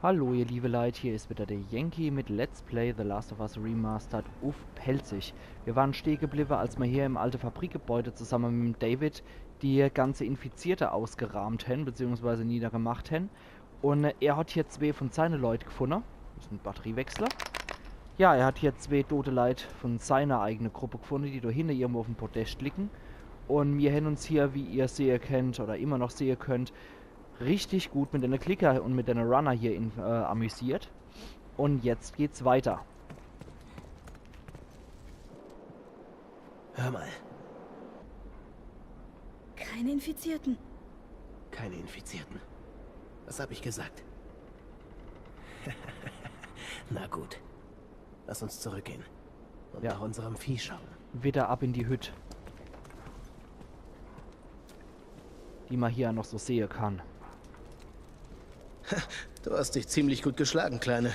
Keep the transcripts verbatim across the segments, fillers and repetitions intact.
Hallo ihr liebe Leit, hier is wieder der Yankee mit Let's Play The Last of Us Remastered uff Pälzisch. Wir waren stehe gebliwwe, als mer hier im alte Fabrikgebäude zusamme mit dem David die ganze Infizierte ausgeraamt hen, beziehungsweise niedergemacht hen. Un, äh, er hat hier zwee von seine Leit gefunne. Des is en Batteriewechsler. Ja, er hat hier zwee tote Leit von seiner eigene Gruppe gefunne, die do hinne irgendwo uff em Podest liegen. Un mir hen uns hier, wie ihr sehe kennt oder immer noch sehe könnt, richtig gut mit dene Clicker un mit dene Runner hier in, äh, amüsiert. Un jetzt geht's weiter. Hör mal. Keine Infizierten. Keine Infizierten. Was hab ich gesagt? Na gut. Lass uns zurückgehen. Und Ja. Nach unserem Vieh schauen. Wieder ab in die Hütt. Die mer hier noch so sehe kann. Du hast dich ziemlich gut geschlagen, Kleine.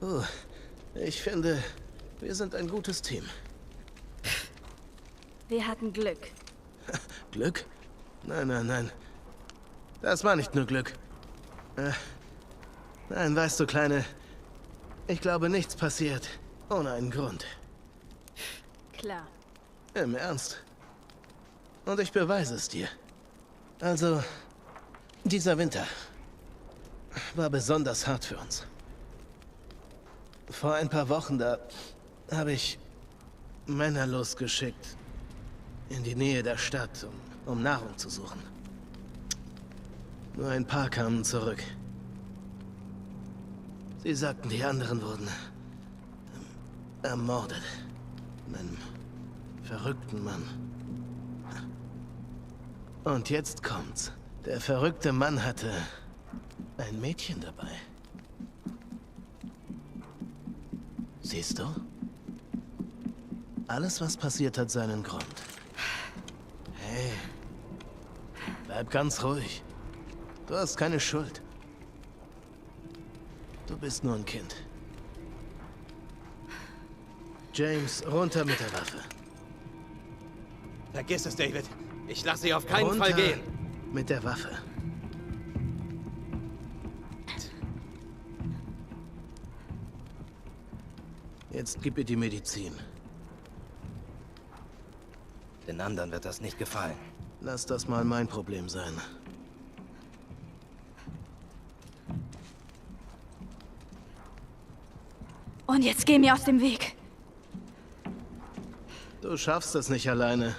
Oh, ich finde, wir sind ein gutes Team. Wir hatten Glück. Glück? Nein, nein, nein. Das war nicht nur Glück. Äh, nein, weißt du, Kleine, ich glaube, nichts passiert ohne einen Grund. Klar. Im Ernst. Und ich beweise es dir. Also, dieser Winter war besonders hart für uns. Vor ein paar Wochen, da habe ich Männer losgeschickt in die Nähe der Stadt, um, um Nahrung zu suchen. Nur ein paar kamen zurück. Sie sagten, die anderen wurden ermordet. Von einem verrückten Mann. Und jetzt kommt's. Der verrückte Mann hatte ein Mädchen dabei. Siehst du? Alles, was passiert, hat seinen Grund. Hey, bleib ganz ruhig. Du hast keine Schuld. Du bist nur ein Kind. James, runter mit der Waffe. Vergiss es, David. Ich lasse sie auf keinen Runter Fall gehen. Mit der Waffe. Jetzt gib ihr die Medizin. Den anderen wird das nicht gefallen. Lass das mal mein Problem sein. Und jetzt geh mir aus dem Weg. Du schaffst es nicht alleine.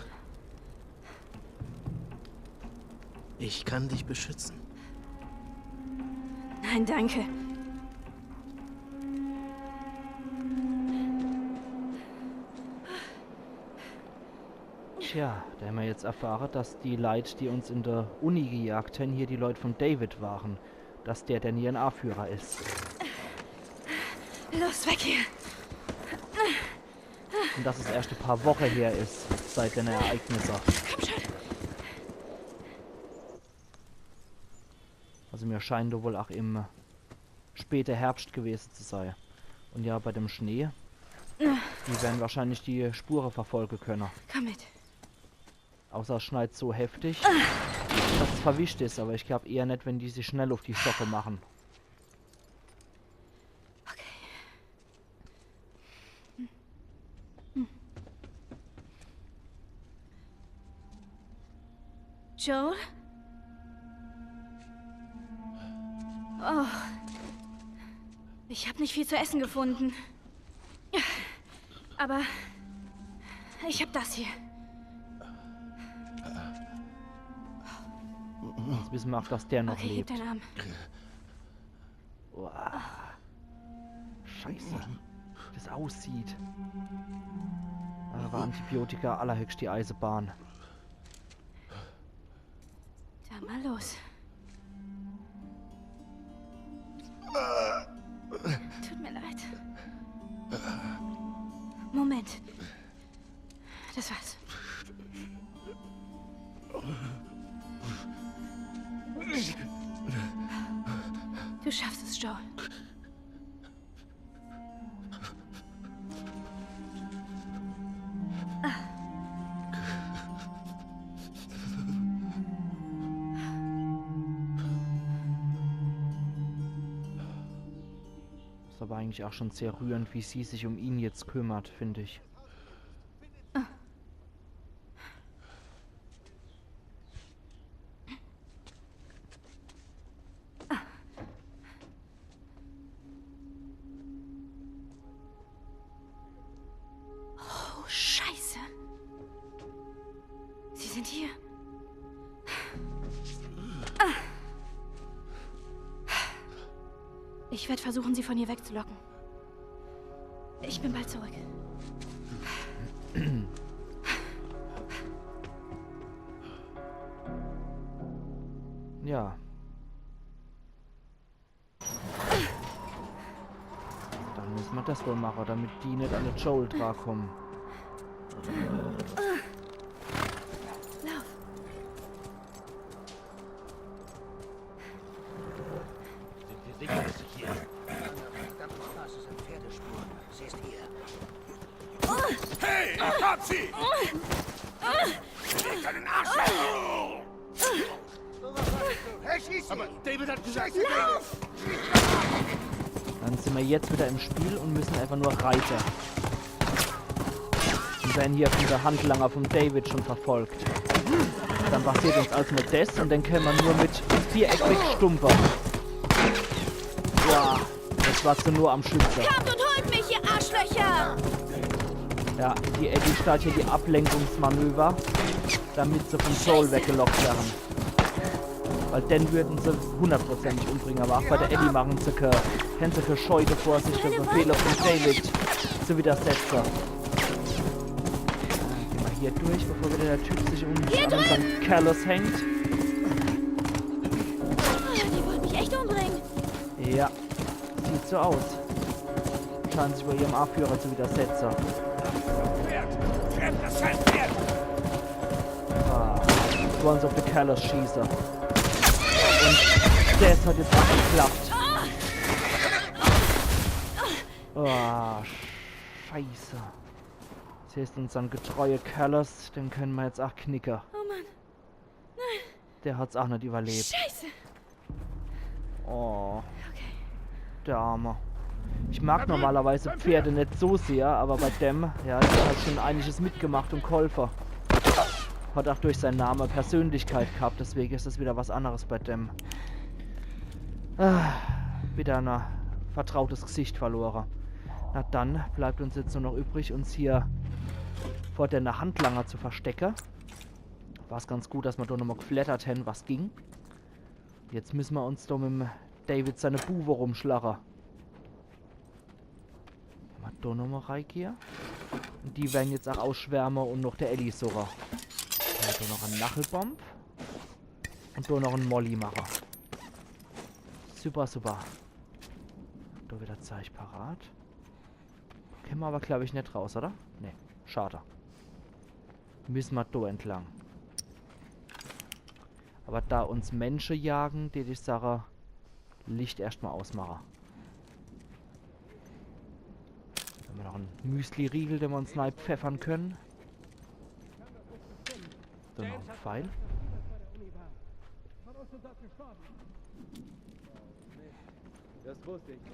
Ich kann dich beschützen. Nein, danke. Tja, do hämmer jetzt erfahre, dass die Leit, die uns in der Uni gejagt hen, hier die Leit vom David waren. Dass der der N I A-Führer is. Los, weg hier. Un dass es erscht e paar Woche her is, seit dene Ereignisse. Komm schon. Also mir scheint do wohl ach im späte Herbscht gewese zu sei. Un ja, bei dem Schnee, die wern wahrscheinlich die Spure verfolge könne. Komm mit. Außer es schneit so heftig, dass es verwischt is, aber ich glaub eher net, wenn die sich schnell uff die Socke machen. Okay. Joel? Oh. Ich habe nicht viel zu essen gefunden. Aber ich habe das hier. Jetzt wissen mer ach, dass der noch Okay, heb lebt. Deinen Arm. Uah. Scheiße. Wie das aussieht. Aber Antibiotika allerhöchst die Eisebahn. Dann mal los. Tut mir leid. Moment. Das war's. Du schaffst es, Joel. Is aber eigentlich auch schon sehr rührend, wie sie sich um ihn jetzt kümmert, find ich. Oh, Scheiße. Sie sind hier. Ich werde versuchen, sie von hier wegzulocken. Ich bin bald zurück. Ja. Dann müssen wir das wohl machen, damit die nicht an den Joel drankommen. Lauf. Sind wir sicher, dass sie hier ist? Verdammte Straße sind Pferdespuren. Sie ist hier. Hey, ich hab sie! Leg deinen Arsch weg! Hey, schieß sie! Aber David hat gesagt, Lauf! Dann sind wir jetzt wieder im Spiel und müssen einfach nur reiten. Und werden hier von der Handlanger vom David schon verfolgt. Dann passiert uns also nur das und dann können wir nur mit Viereck wegstumpen. Ja, das war so nur am Schütze. Kommt und holt mich, ihr Arschlöcher! Ja, die Ellie startet hier die Ablenkungsmanöver, damit sie vom Joel weggelockt werden. Weil dann würden sie hundertprozentig umbringen, aber auch bei der Ellie machen sie keine, können sie keine Scheu davor, sich der Befehle von David zu widersetzen. Äh, gehen wir hier durch, bevor wieder der Typ sich um, an unserem Callus hängt. Die wollen mich echt umbringen. Ja, sieht so aus. Scheinen sich wohl ihrem Anführer zu widersetzen. Pferd! Treff das scheiß Pferd! Ah, jetzt wollen sie auf den Callus schießen. Und das hat jetzt auch geklappt. Ah, scheiße. Das heißt, unseren getreue Callus, den können wir jetzt auch knicken. Oh Mann. Der hat's auch nicht überlebt. Scheiße. Oh, okay. Der Arme. Ich mag normalerweise Pferde nicht so sehr, aber bei dem, ja, der hat schon einiges mitgemacht und geholfen. Hat auch durch seinen Namen Persönlichkeit gehabt, deswegen ist das wieder was anderes bei dem. Ah, wieder ein vertrautes Gesicht verloren. Na dann bleibt uns jetzt nur noch übrig, uns hier vor der Handlanger zu verstecken. War's ganz gut, dass wir da nochmal geflattert haben, was ging. Jetzt müssen wir uns da mit dem David seine Buwe rumschlagen. Wenn wir da nochmal reingehen. Und die werden jetzt auch ausschwärmen und noch der Ellie suchen. Ja, da noch ein Nachelbomb. Und da noch ein Molly machen. Super, super. Da wieder Zeug parat. Können wir aber, glaube ich, nicht raus, oder? Nee, schade. Müssen wir da entlang. Aber da uns Menschen jagen, die die Sache Licht erstmal ausmachen. Haben wir noch einen Müsli-Riegel, den wir uns reinpfeffern können. So, noch ein Pfeil. Das wusste ich nicht.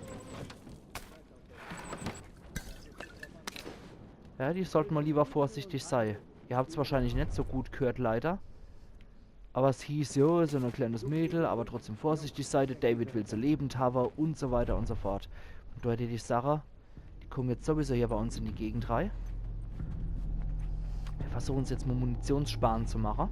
Ja, die sollten wir lieber vorsichtig sein. Ihr habt's wahrscheinlich nicht so gut gehört, leider. Aber es hieß, ja, so ein kleines Mädel, aber trotzdem vorsichtig sein, der David will sie lebend haben und so weiter und so fort. Und da hätte ich die Sache, die kommen jetzt sowieso hier bei uns in die Gegend rein. Wir versuchen es jetzt mal munitionssparen zu machen.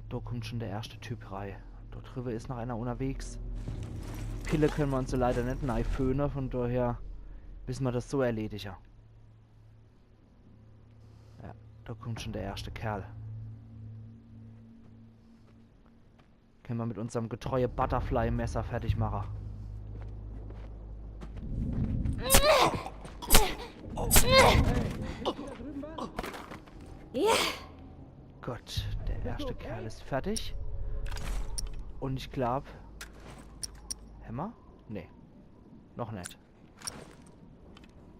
Da kommt schon der erste Typ rein. Da drüber ist noch einer unterwegs. Pille können wir uns so leider nicht neiföhnen, von daher müssen wir das so erledigen. Ja, da kommt schon der erste Kerl. Können wir mit unserem getreue Butterfly-Messer fertig machen. Ja. Gut, der erste Kerl ist fertig. Und ich glaub, Hämmer? Nee, noch nicht.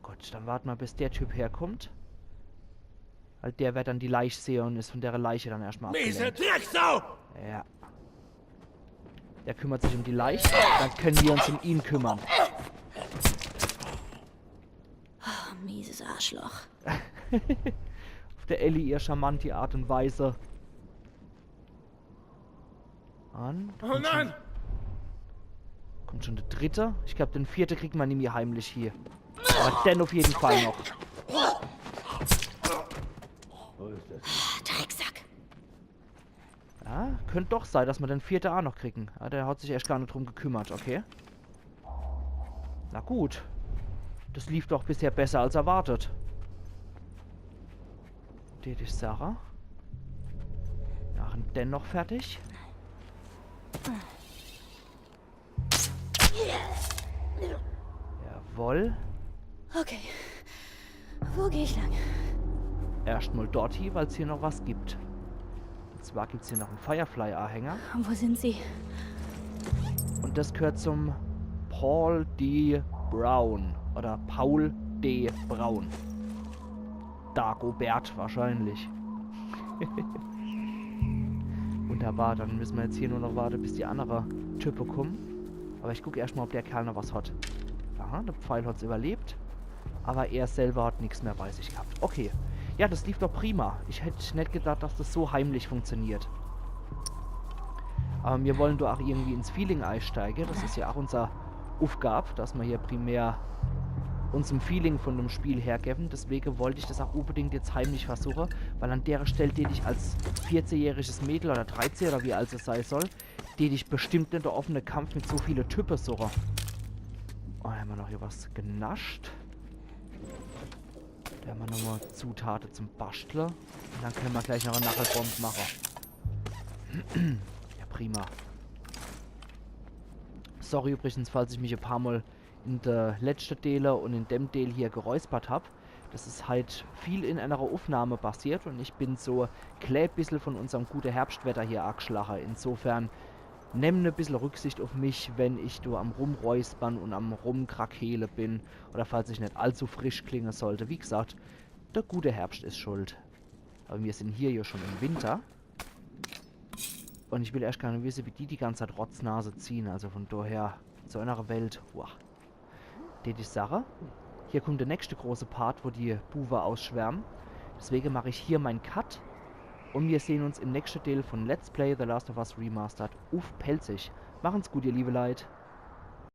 Gut, dann warten wir, bis der Typ herkommt. Weil der wird dann die Leiche sehen und ist von der Leiche dann erstmal Miese abgelenkt. Drecksau! Ja. Der kümmert sich um die Leiche, dann können wir uns um ihn kümmern. Oh, mieses Arschloch. Auf der Ellie ihr charmante Art und Weise. An. Oh nein! Kommt schon der dritte. Ich glaub, den vierte kriegt man irgendwie heimlich hier. Aber den auf jeden Fall noch. Drecksack. Ja, könnte doch sein, dass man den vierte auch noch kriegen. Ah, der hat sich echt gar nicht drum gekümmert, okay. Na gut. Das lief doch bisher besser als erwartet. Däd ich sache. Machen den noch fertig. Jawohl. Okay. Wo gehe ich lang? Erscht mal dort hie, weil's hier noch was gibt. Und zwar gibt's hier noch en Firefly-Ahänger. Und wo sind sie? Und das gehört zum Paul D. Brown. Oder Paul D. Brown. Dagobert wahrscheinlich. Wunderbar, dann müssen wir jetzt hier nur noch warten, bis die anderen Typen kommen. Aber ich guck erscht mal, ob der Kerl noch was hat. Aha, der Pfeil hat's überlebt. Aber er selber hat nichts mehr bei sich gehabt. Okay. Ja, das lief doch prima. Ich hätt net gedacht, dass das so heimlich funktioniert. Aber wir wollen doch auch irgendwie ins Feeling einsteigen. Das ist ja auch unser Aufgab, dass wir hier primär uns im Feeling von dem Spiel hergeben. Deswegen wollte ich das auch unbedingt jetzt heimlich versuchen, weil an der Stelle, däd ich als vierzehnjähriges Mädel oder dreizehn oder wie alt es sein soll, däd ich bestimmt net der offene Kampf mit so viele Typen suchen. Oh, haben wir noch hier was genascht. Da haben wir nochmal Zutaten zum Basteln. Und dann können wir gleich noch eine Nachtelbombe machen. Ja, prima. Sorry übrigens, falls ich mich ein paar Mal in der letzten Deel und in dem Deel hier geräuspert hab. Das ist halt viel in einer Aufnahme passiert und ich bin so klä bissel von unserem gute Herbstwetter hier angeschlagen. Insofern nemm e bissel Rücksicht auf mich, wenn ich do am Rumräuspern und am Rumkrakeele bin oder falls ich net allzu frisch klinge sollte. Wie gesagt, der gute Herbst ist schuld. Aber wir sind hier ja schon im Winter. Und ich will erscht gar net wissen, wie die die ganze Zeit Rotznase ziehen. Also von daher, so einer Welt, wow. Däd ich sache. Hier kommt der nächste große Part, wo die Buwe ausschwärmen. Deswegen mache ich hier meinen Cut. Und wir sehen uns im nächsten Deel von Let's Play The Last of Us Remastered uff Pälzisch. Machen's gut, ihr liebe Leit.